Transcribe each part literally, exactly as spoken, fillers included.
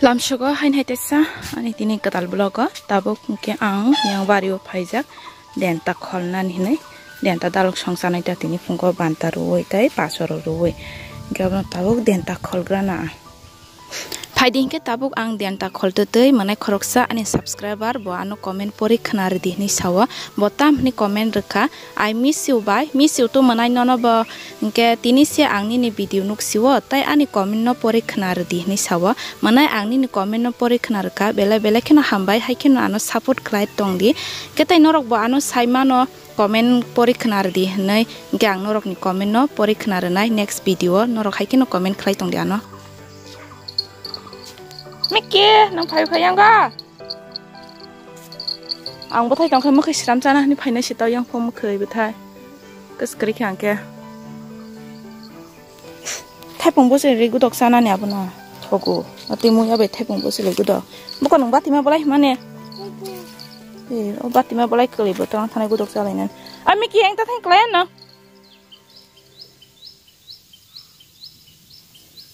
Lamsogo hain hai teisa ani tini kwtal vlog o tabuk hwnkhe ang yang bario phaijak denta kholnani hinwi denta dalok songchanai ta tini phungo banta rwui tei pasoro rwui hwnkhe abono tabuk denta kholgrana ang. Phaidi hwnkhe tabuk ang denta kholtwtwi mwnai khoroksa ani subscriber bo ano comment pori khna rwdi hinwi sao bo tam hwnwi comment rwkha. I miss you bai, miss you to mwnai nono bo. Hwnkhe tini se ang nini video nuksio tei ani comment no pori khna rwdi hinwi sao. Mwnai ang nini comment no pori khna rwkha, belai belai kheno hambai, hai kheno ano support khlai tongdi. Hwnkhe tei norok bo ano sai mano comment pori khna rwdi hinwi, hwnkhe ang norokni comment no pori khna rwnai next video o, norok hai kheno comment khlai tongdi ano. Miki, nang phai phai yang ga? Ang bwthai tongkhe mwkhwi sram chana hwnwi phainai se tau yang pho mwkhwi bwthai. Kwskwrwi khe ang khe. Thaipung bwswk ri gudok chanani abono thogo. Tei muya bai thaipung bwswk ri gudok. Bwkha nung batima bolai himani. Eh, o batima bolai kwlwi bo tong thanai gudok chalainani. A Miki yang ta thang klai no.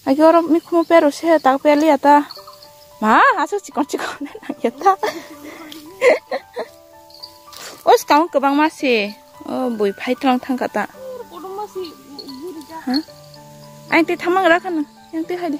Agi oro mikhumu pero se tak peli ata. Ma, asu chikon chikon nang ya ta. O skang kwbang ma se. O bui phai tlang thang kata. Ha? Ang te thamang ra khana. Yang te hai de.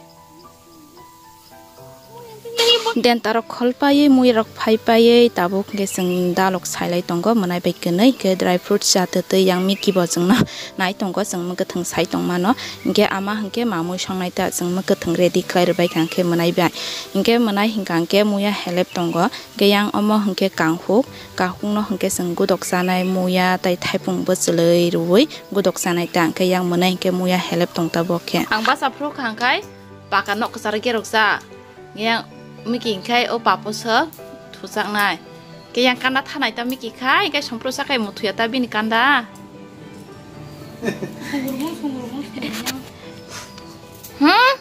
Denta rok khol paiwi, mui rok phai paiwi, tabuk hwnkhe chwng dalok sailai tongo, mwnai bai kwnwi hwnkhe dry fruits cha twtwi yang Miki bo chwngno nai tongo, chwng mwkhwthwng sai tongmano. Hwnkhe ama hwnkhe mamui songnai ta chwng mwkhwthwng ready khlai rwbai kha hwnkhe mwnai bai. Hwnkhe mwnai hwnkha hwnkhe muya helep tongo, hwnkhe yang omo hwnkhe kanghuk, kanghukno hwnkhe chwng gudok chanai muya tei thaipung bwchwlwi rwui gudok chanai ta, hwnkhe yang mwnai hwnkhe muya helep tong tabuk khe. Ang basa phuru kha hwnkhe. Paka nok kwcharo geroksa. Yang Miki khai o papo sw thuchaknai. Ke yang kanda thanai ta Miki khai, ke sompro sakai muthuya ta bini kanda. Hmm?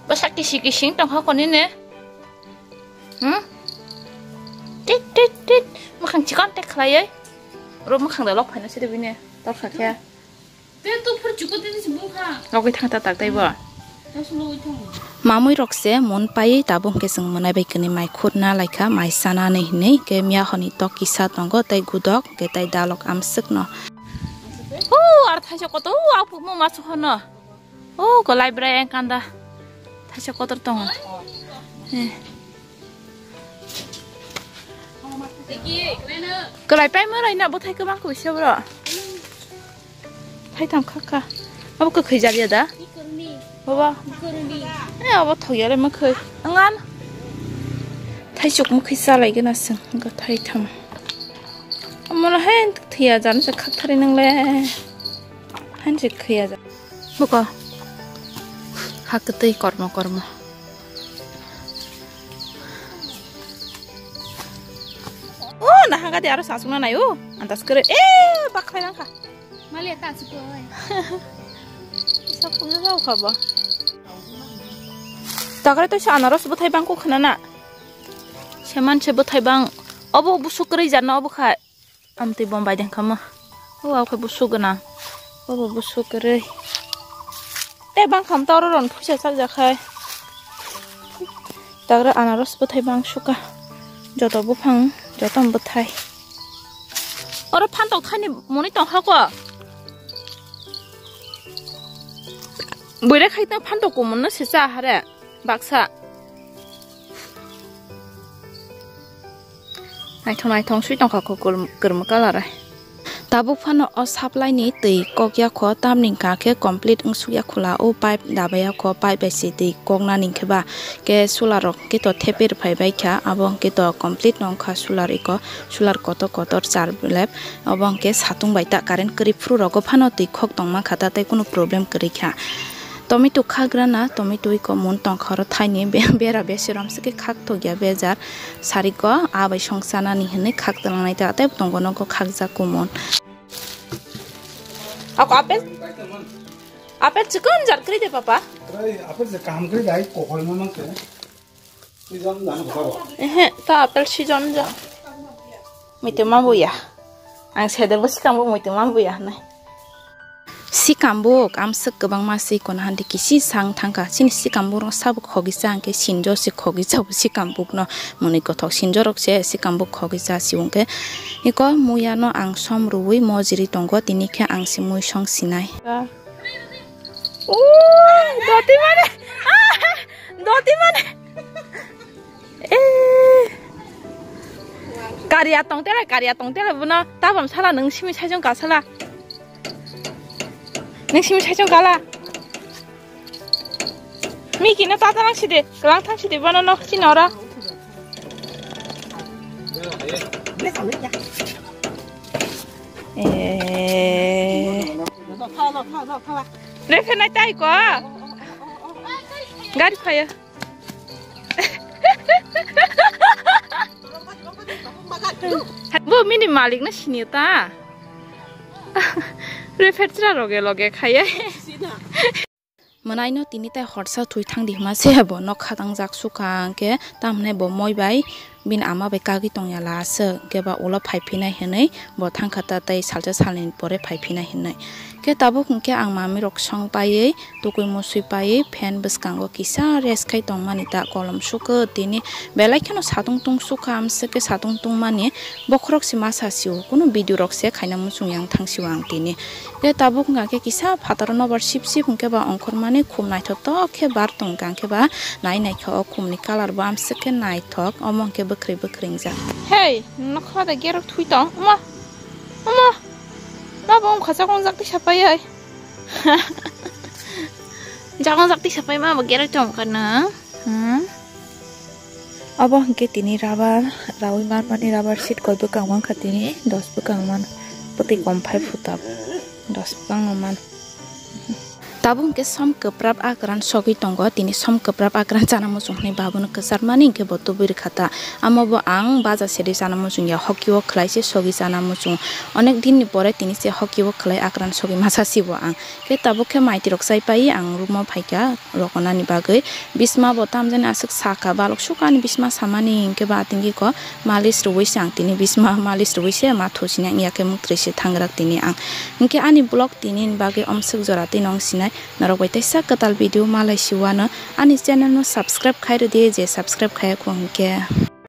Basa kisi kising tong ha koni ne? Hmm? Tit, tit, tit. Makhang chikon tek khlaioi. Ro makhang da lok phaina sidi bini. Tor kha khe. Tei to phur chuko tei se bung kha. Logwi thang ta tak tei bo. Ta sulo wi thang. Mamui rok se mon pai tabuk hwnkhe chwng mwnai bai kwnwi mai khurna laikha, mai sana nai hinwi, hwnkhe miya hwnwi tok kisa tongo tei gudok hwnkhe tei dalok amswk no. O ar thaisa kotor o apuk mo masu hono. O kolai brai ang kanda. Thaisa kotor tongo. Eh. Kwlai paimani na bwthai kwbang khe bwsio bro. Thai tham kha kha. Abo kwkhwi jak ya da? Baba. Eh, abo thok ya le mwkhwi. Angan. Thai chuk mwkhwi chalai gana sing. Ga thai tham. Amo la hen thia jan se khak thari nang le. Han se khia jan. Buko. Hak tei kormo kormo. O, na hanga de aro sasung na nai o. Antas kere. Eh, bak khai nang kha. Mali ta su ko. Sa pung na kha ba. Takare to sa anaros bwthai bang ko khna na. Seman se bwthai bang. Obo busuk kwrwi jan na obo khai. Amtwi bom bai deng kha mo. O, o khe busuk gwnang. Obo busuk kwrwi. Tei bang kham ta oro ron phuisa chak jak khai. Tagra anaros bwthai bang suka. Joto buphang, joto bwthai. Oro phantok thani moni tong kha ko. Buire khai ta phantok kumun no se cha hare. Baksa. Naithok naithok swi tongkha kho kwrwng, kwrwng colour ai. Tabuk phano o supply ni twi kok ya kho, tamni hwnkha khe complete wng suk ya khula. O pipe daba ya kho, pipe bai se twi kok nani hwnkhe ba khe solar rok hwnkhe to thepe rw phai bai kha, abo hwnkhe to complete no wng kha solar iko, solar kotor kotor char lab, obo hwnkhe satung bai ta current kwrwi phuru rogo phano twi khok tong ma kha ta tei kunu problem kwrwi kha. Tomato khagrana, tomato iko mun tongkha oro thaini be-, bera besi romsike khak thokya bejar. Sariko abai songsanani hinwi khak twlangnai ta tei tongo nogo khakjak kumun. Ako apple? Apple chikon jar kri de papa? Apple je kaham kri dai kohol ma mangke. Ehe, ta apple season ja. Muitu ma buya. Ang seder bo sikang bo muitu ma buya nai. Sikambuk amswk kwbangma se kono handi kisi sang thangkha. Chini sikambuk rok sabo khogwi cha hwnkhe sinjo se khogwi cha bo sikambuk no. Mwnwi kothok sinjo rok se sikambuk khogwi cha si hwnkhe. Iko muya no ang som rwui mojri tongo, tini khe ang se mui song sinai. Ui, doti mane. Ah, doti mane. Eh. Kariya tong tele, kariya tong tele bono. Tabam sala nung simi saijong ka sala. Nung simi saijong kala. Miki no tata nang sidi, kelang thang sidi bono no chini oro. Eh. Refer nai tai ko. Gari phaya. Bo mini malik na sini ta. Refer chira roge loge khaya. Mwnaino tini tai horsa thwi thangdi hwnma se bo nok khatang jak sukha hwnkhe, tamhinai bo moi bai bini ama bai kagwi tongya la aswk, hwnkhe ba ulo phai phinai hwnwi bo thangkha ta tei salsa salnwini pore phai phinai hwnwi. Khe tabuk hwnkhe ang mami rok song paiwi, tukui musui paiwi fan bwskango kisa rest khai tongmani ta kolom sukha tini belai kheno satung tung sukha amswk khe satung tungmani bokhorok se masa sio kunu video rok se khaina muchung yang thang sio ang tini. Khe tabuk wngkha khe kisa phataro nobar sip sip hwnkhe ba ongkhormani khum naithotok khe bar tongkha, hwnkhe ba nai naikha o khumni colour bo amswk khe naithok, omo hwnkhe bwkhwrwi bwkhwrwi wngjak. Hey, nokha da gerok thui tong, omo, omo, ma bo wngkha chakong jak tisa pai ai. Chakong jak tisa pai ma bo gerok tong kha nang. Hmm. Obo hwnkhe tini rubber raui manmani rubber sheet koi bwkang mankha tini dos bwkang man, bwtwi kom phai phuta dos bwkang no man. Tabuk hwnkhe som kwprap akran sogwi tongo, tini som kwprap akran chana muchung hwnwi babono kwcharmani hwnkhe bo tubui rwkha ta. Amo bo ang baja sedi chana muchung ya, hoki o khwlai se sogwi chana muchung. Onek din ni pore tini se hoki o khwlai akran sogwi masa si bo ang. Khe tabuk khe maitirok chai pai ang room o phaikha rokonani bagwi. Bisma bo tamjani aswk sakha, balok sukha ani bisma samani, hwnkhe ba atingki ko malis rwui se ang tini bisma malis rwui se ma thusinai wngya khe muktrwi se thangrak tini ang. Hwnkhe ani vlog tini ni bagwi omswk jora twi nong sinai, norok bai teisa kwtal video malai si wano ani channel no subscribe khai rwdi je subscribe khaiya kho hwnkhe.